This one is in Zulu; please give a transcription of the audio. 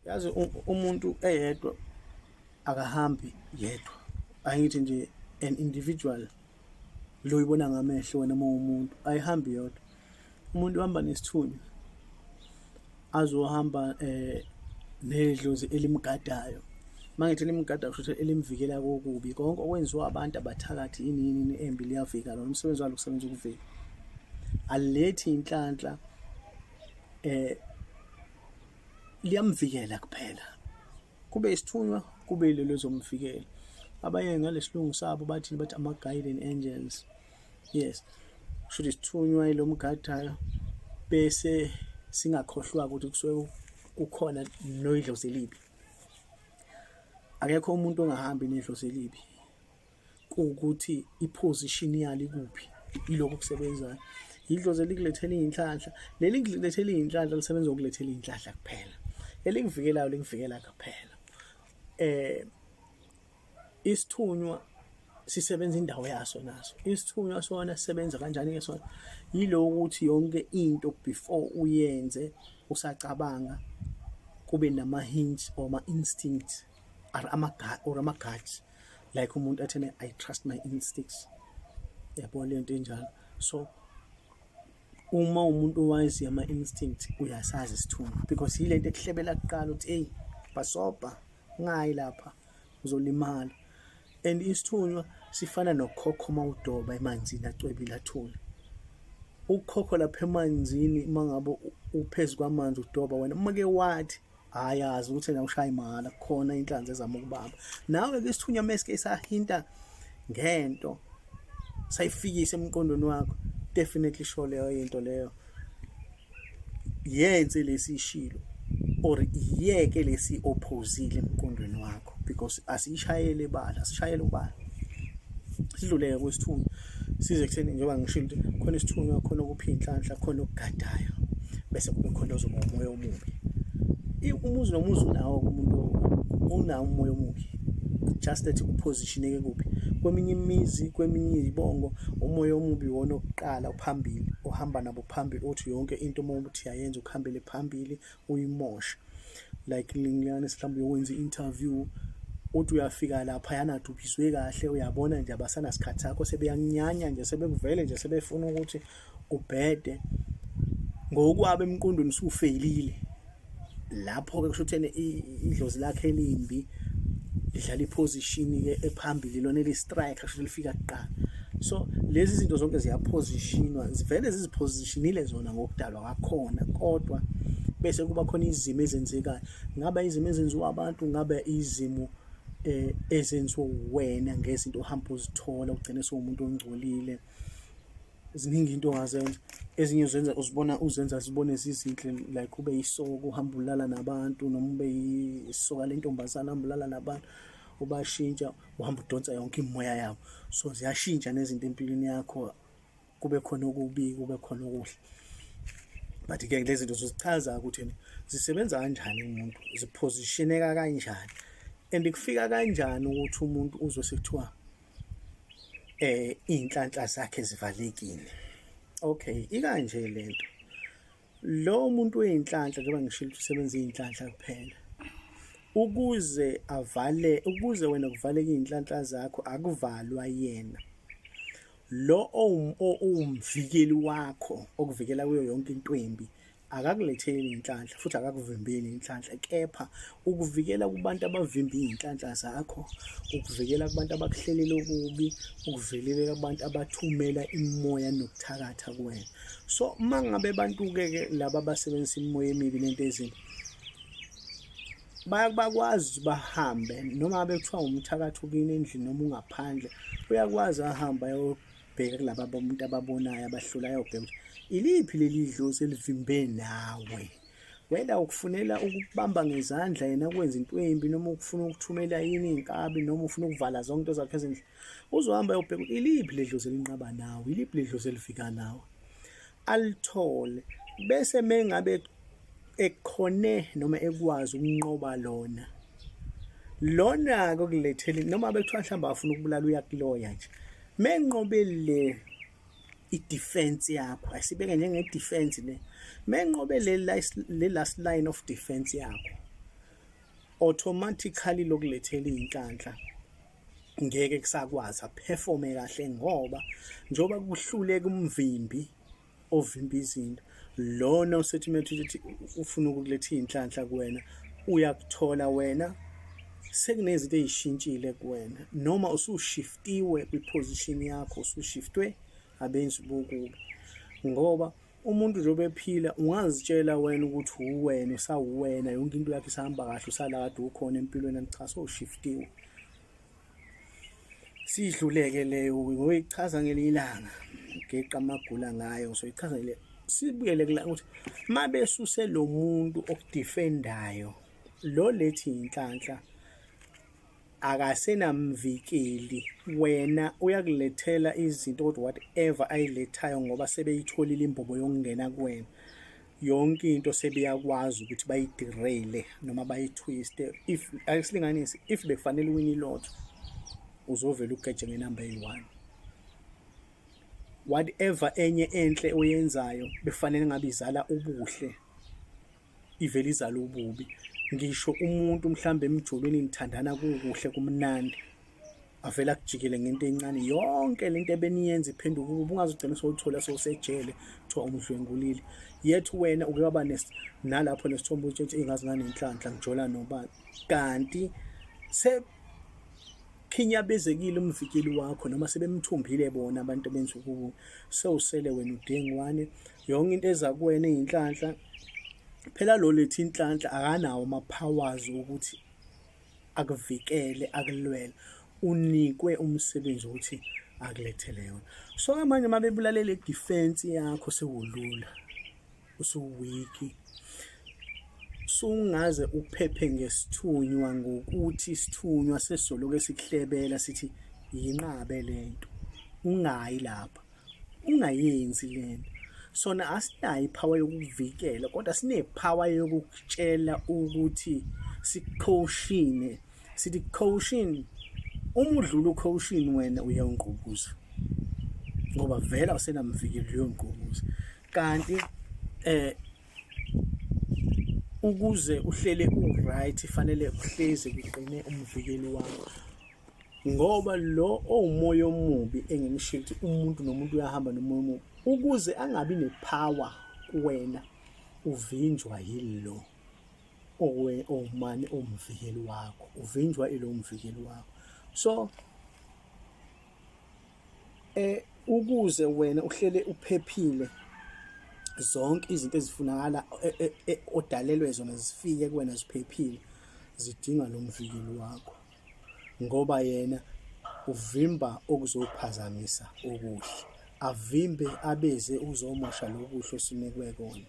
Yazi umuntu eyedwa akahambi yedwa. Angithi nje an individual lo uyibona ngamehlo wena uma uwumuntu ayihambi yodwa. Umuntu uhamba nesithunywa azohamba nedlozi elimgadayo. Uma ngithi elimgadayo kusho ukuthi elimvikela kokubi konke okwenziwa abantu abathakathi yini yini yini embi liyavika lona umsebenzi walo kusebenza ukuvika. Alilethi inhlanhla liyamvikela kuphela kube isithunywa kube yilelo ezomvikela. Abanye ngalesilungu sabo bathini? Bathi ama-guardian angels. Yes, kusho ukuthi isithunywa ilo mgadayo bese singakhohlwa ukuthi kusuke kukhona noyidlozi elibi. Akekho umuntu ongahambi nedlozi elibi kuwukuthi iposition yalo ikuphi, yilokho okusebenzayo. Idlozi elikulethela iy'nhlanhla, leli kulethela iy'nhlanhla lisebenza ukulethela iy'nhlanhla kuphela, elikuvikelayo likuvikela kuphela. Isithunywa sisebenza indawo yaso naso. Isithunywa sona sisebenza kanjani-ke sona? Yilo ukuthi yonke into before uyenze usacabanga kube nama-hints or ama-instincts or ama or ama-guts, like umuntu athene, "I trust my instincts," yabo le nto enjalo. So uma umuntu owazi ama-instinct uyasazi isithunywa because yile nto ekuhlebela kuqala ukuthi, "Eyi, bhasobha, ungayi lapha, uzolimala." And isithunywa sifana nokhokho uma udoba emanzini acwebile athule. Ukhokho lapha emanzini, uma ngabe uphezu kwamanzi udoba wena, uma ke wathi ayazi ukuthi yena ushaya imali, kukhona inhlanzi ezama ukubamba. Nawe-ke isithunywa meske sahinta ngento sayifikisa emqondweni wakho, definitely sure leyo into leyo yenze lesishilo or iyeke lesi opposile emqondweni wakho because asiyishayele ebala, asishayele ubala. Sidluleke kwesithunywa size kutheni, njengoba ngishilo ukuthi khona isithunywa, khona okuphi inhlanhla, khona okugadayo, bese kube khona ozoba umoya omubi. Umuzi nomuzi unawo umuntu unawo umoya omubi, just that upositioneke kuphi. Kweminye imizi, kweminye izibongo, umoya omubi wona okuqala uphambili, ohamba nabo phambili, uthi yonke into uma uthi uyayenza ukuhambele phambili uyimoshe. Like ngilinganise mhlawumbe uyokwenza i-interview, uthi uyafika lapha yana ubizwe kahle, uyabona nje abasanasikhathi sakho, sebeyakunyanya nje, sebekuvele nje sebefuna ukuthi ubhede ngokwabo emqondweni usufeyilile. Lapho-ke kusho ukuthi idlozi lakhe elimbi lidlala iposition-ke ephambili, lona eli-striker, kusho lifika kuqala. So lezi zinto zonke ziyapositionwa, zivele zizipositionile zona ngokudalwa kwakhona, kodwa bese kuba khona izimo ezenzekayo, ngaba izimo ezenziwa abantu, ngabe izimo ezenziwa wena ngezinto ohamba uzithola ugcine sewumuntu ongcolile. Ziningi into ongazenza, ezinye uzenza uzibona uzenza zibone zizinhle, like ube yisoka uhamba ulala nabantu, noma ube yisoka lentombazana uhamba ulala nabantu, ubashintsha, uhamba udonsa yonke imimoya yabo. So ziyashintsha nezinto empilweni yakho, kube khona okubi, kube khona okuhle. But-ke lezi zinto zichaza ukuthi zisebenza kanjani umuntu, zipositioneka kanjani and kufika kanjani ukuthi umuntu uzwe sekuthiwa iy'nhlanhla zakhe zivalekile. Okay, ikanje lento, lo muntu wey'nhlanhla, njengoba ngishilo ukuthi usebenza iy'nhlanhla kuphela, ukuze avale, ukuze wena kuvaleke iy'nhlanhla zakho, akuvalwa yena lo owumvikeli wakho okuvikela kuyo yonke into embi. Akakuletheli inhlanhla futhi akakuvimbeli inhlanhla, kepha ukuvikela kubantu abavimba iy'nhlanhla zakho, ukuvikela kubantu abakuhlelela okubi, ukuvikela kubantu abathumela imimoya nokuthakatha kuwena. So uma ngabe abantu-ke ke laba abasebenzisa imimoya emibi nento ezimbi bayakwazi bahambe, noma ngabe kuthiwa umthakathi ukini endlini noma ungaphandle, uyakwazi ahambe ayobheka kulaba abantu ababonayo abahlula, ayobheka ukuthi iliphi leli dlozi elivimbe nawe. Whether ukufunela ukukubamba ngezandla yena kwenza into embi, noma ukufuna ukuthumela yini iy'nkabi, noma ufuna ukuvala zonke into zakhe ezinhle, uzohamba ayobheka ukuthi iliphi leli dlozi elinqaba nawe, iliphi leli dlozi elifika nawe, alithole. Bese mengabe ekhone noma ekwazi ukunqoba lona, lona-ke okulethele, noma bekuthiwa mhlawumbe afuna ukubulala, uyakuloya nje menqobe le i-defense yakho, ayisibeke njenge-defense le, menqobe le last line of defense yakho. Automatically lokulethela iy'nhlanhla ngeke kusakwazi aphefome kahle ngoba njengoba kuhluleka umvimbi ovimba izinto lona osethi ukuthi ufuna ukukuletha iy'nhlanhla kuwena uyakuthola wena sekunezinto ey'shintshile kuwena noma usushiftiwe kwiposition yakho usushiftwe abenzi bokubi ngoba umuntu njengoba ephila ungazitshela wena ukuthi uwena usawuwena yonke into yakho isahamba kahle usala kade ukhona empilweni cha sowushiftiwe sidluleke leyo ngoyichaza ngelinye ilanga geqa amagula ngayo ngizoyichaza le sibuyele kula ukuthi mabesuse lo muntu okudefendayo lo lethi inhlanhla akasenamvikeli wena uyakulethela izinto kodwa whatever ayilethayo ngoba sebeyitholile imbobo yokungena kuwena yonke into sebeyakwazi ukuthi bayidirele noma bayithwiste. If ayisilinganisi, if bekufanele uwine ilotho uzovela ugeje ngenamba eyi-one. Whatever enye enhle oyenzayo bekufanele ngabe izala ubuhle, ivele izale ububi. Ngisho umuntu mhlambe emjolweni nithandana kukuhle kumnandi, avele akujikele ngento encane yonke lento ebeniyenza iphenduka ububi ungaze ugcine sowuthola sowusejele kuthiwa umdlwengulile yet wena uke waba nalapho nesithombe utshentshe ingazi nganenhlanhla ngijola nobani kanti sekhinyabezekile umvikeli wakho noma sebemthumbile bona abantu abenza ukubu sewusele wena udengwane yonke into eza kuwena eyinhlanhla phela lo lethi inhlanhla akanawo ama-powers ukuthi akuvikele akulwele unikwe umsebenzi ukuthi akulethele yona. So ke manje uma bebulalela i-defense yakho sewulula usuwiki sungaze uphephe ngesithunywa ngokuthi isithunywa sesizoloku esikuhlebela sithi yinqabe lento ungayi lapha ungayenzi lento. Sona asinayo ipower yokukuvikela kodwa sinepower yokukutshela ukuthi sikucaution, sithi caution. Uma udlula ucaution wena uyongqubuza ngoba vele awusenamvikeli uyongqubuza. Kanti ukuze uhlele u-right fanele uhlezi kuqine umvikeli wakho. Ngoba lo owumoya omubi engimshilo ukuthi umuntu nomuntu uyahamba nomoya omubi ukuze angabi nepower kuwena uvinjwa yilo owe owumane owumvikeli wakho uvinjwa ilo mvikeli wakho. So ukuze wena uhlele uphephile zonke izinto ezifunakala odalelwe zona zifike kuwena ziphephile zidinga lo mvikeli wakho. Ngoba yena uvimba okuzophazamisa okuhle, avimbe abeze ukuzomosha lokuhle osinikwe kona.